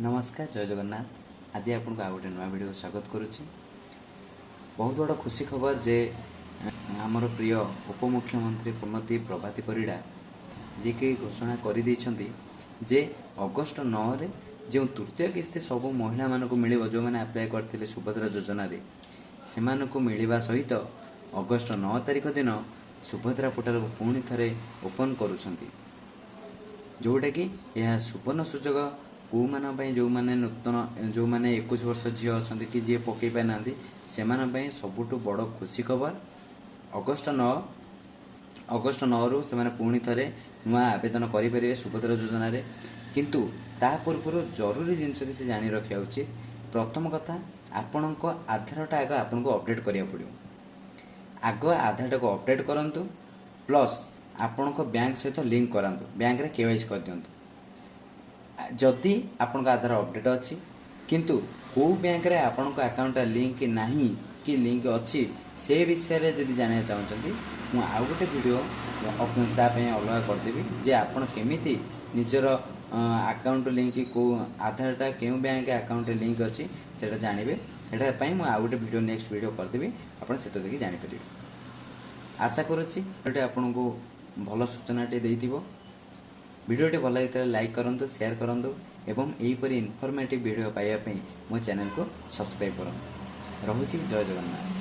ନମସ୍କାର, ଜୟ ଜଗନ୍ନାଥ। ଆଜି ଆପଣଙ୍କୁ ଆଉ ଗୋଟେ ନୂଆ ଭିଡ଼ିଓ ସ୍ୱାଗତ କରୁଛି। ବହୁତ ବଡ଼ ଖୁସି ଖବର ଯେ ଆମର ପ୍ରିୟ ଉପମୁଖ୍ୟମନ୍ତ୍ରୀ ଶ୍ରୀମତୀ ପ୍ରଭାତୀ ପରିଡ଼ା, ଯିଏକି ଘୋଷଣା କରିଦେଇଛନ୍ତି ଯେ ଅଗଷ୍ଟ 9ରେ ଯେଉଁ ତୃତୀୟ କିସ୍ତି ସବୁ ମହିଳାମାନଙ୍କୁ ମିଳିବ, ଯେଉଁମାନେ ଆପ୍ଲାଏ କରିଥିଲେ ସୁଭଦ୍ରା ଯୋଜନାରେ, ସେମାନଙ୍କୁ ମିଳିବା ସହିତ ଅଗଷ୍ଟ 9 ତାରିଖ ଦିନ ସୁଭଦ୍ରା ପୋର୍ଟାଲକୁ ପୁଣି ଥରେ ଓପନ୍ କରୁଛନ୍ତି, ଯେଉଁଟାକି ଏହା ସୁବର୍ଣ୍ଣ ସୁଯୋଗ କେଉଁମାନଙ୍କ ପାଇଁ? ଯେଉଁମାନେ ନୂତନ, ଯେଉଁମାନେ 21 ବର୍ଷ ଝିଅ ଅଛନ୍ତି କି ଯିଏ ପକାଇ ପାରିନାହାନ୍ତି, ସେମାନଙ୍କ ପାଇଁ ସବୁଠୁ ବଡ଼ ଖୁସି ଖବର। ଅଗଷ୍ଟ 9ରୁ ସେମାନେ ପୁଣି ଥରେ ନୂଆ ଆବେଦନ କରିପାରିବେ ସୁଭଦ୍ରା ଯୋଜନାରେ। କିନ୍ତୁ ତା ପୂର୍ବରୁ ଜରୁରୀ ଜିନିଷ କିଛି ଜାଣି ରଖିବା ଉଚିତ। ପ୍ରଥମ କଥା, ଆପଣଙ୍କ ଆଧାରଟା ଆଗ ଆପଣଙ୍କୁ ଅପଡ଼େଟ୍ କରିବାକୁ ପଡ଼ିବ। ଆଗ ଆଧାରଟାକୁ ଅପଡ଼େଟ୍ କରନ୍ତୁ, ପ୍ଲସ୍ ଆପଣଙ୍କ ବ୍ୟାଙ୍କ ସହିତ ଲିଙ୍କ କରାନ୍ତୁ, ବ୍ୟାଙ୍କରେ କେୱାଇସି କରିଦିଅନ୍ତୁ। ଯଦି ଆପଣଙ୍କ ଆଧାର ଅପଡ଼େଟ୍ ଅଛି କିନ୍ତୁ କେଉଁ ବ୍ୟାଙ୍କରେ ଆପଣଙ୍କ ଆକାଉଣ୍ଟଟା ଲିଙ୍କ ନାହିଁ କି ଲିଙ୍କ ଅଛି, ସେ ବିଷୟରେ ଯଦି ଜାଣିବାକୁ ଚାହୁଁଛନ୍ତି, ମୁଁ ଆଉ ଗୋଟେ ଭିଡ଼ିଓ ତା ପାଇଁ ଅଲଗା କରିଦେବି ଯେ ଆପଣ କେମିତି ନିଜର ଆକାଉଣ୍ଟ ଲିଙ୍କ, କେଉଁ ଆଧାରଟା କେଉଁ ବ୍ୟାଙ୍କ ଆକାଉଣ୍ଟରେ ଲିଙ୍କ ଅଛି, ସେଇଟା ଜାଣିବେ। ସେଇଟା ପାଇଁ ମୁଁ ଆଉ ଗୋଟେ ଭିଡ଼ିଓ, ନେକ୍ସଟ ଭିଡ଼ିଓ କରିଦେବି, ଆପଣ ସେଟା ଦେଖି ଜାଣିପାରିବେ। ଆଶା କରୁଛି ଭିଡ଼ିଓଟି ଆପଣଙ୍କୁ ଭଲ ସୂଚନାଟି ଦେଇଥିବ। ଭିଡ଼ିଓଟି ଭଲ ଲାଗିଥିଲେ ଲାଇକ୍ କରନ୍ତୁ, ସେୟାର କରନ୍ତୁ ଏବଂ ଏହିପରି ଇନଫର୍ମେଟିଭ୍ ଭିଡ଼ିଓ ପାଇବା ପାଇଁ ମୋ ଚ୍ୟାନେଲକୁ ସବସ୍କ୍ରାଇବ୍ କରନ୍ତୁ। ରହୁଛି, ଜୟ ଜଗନ୍ନାଥ।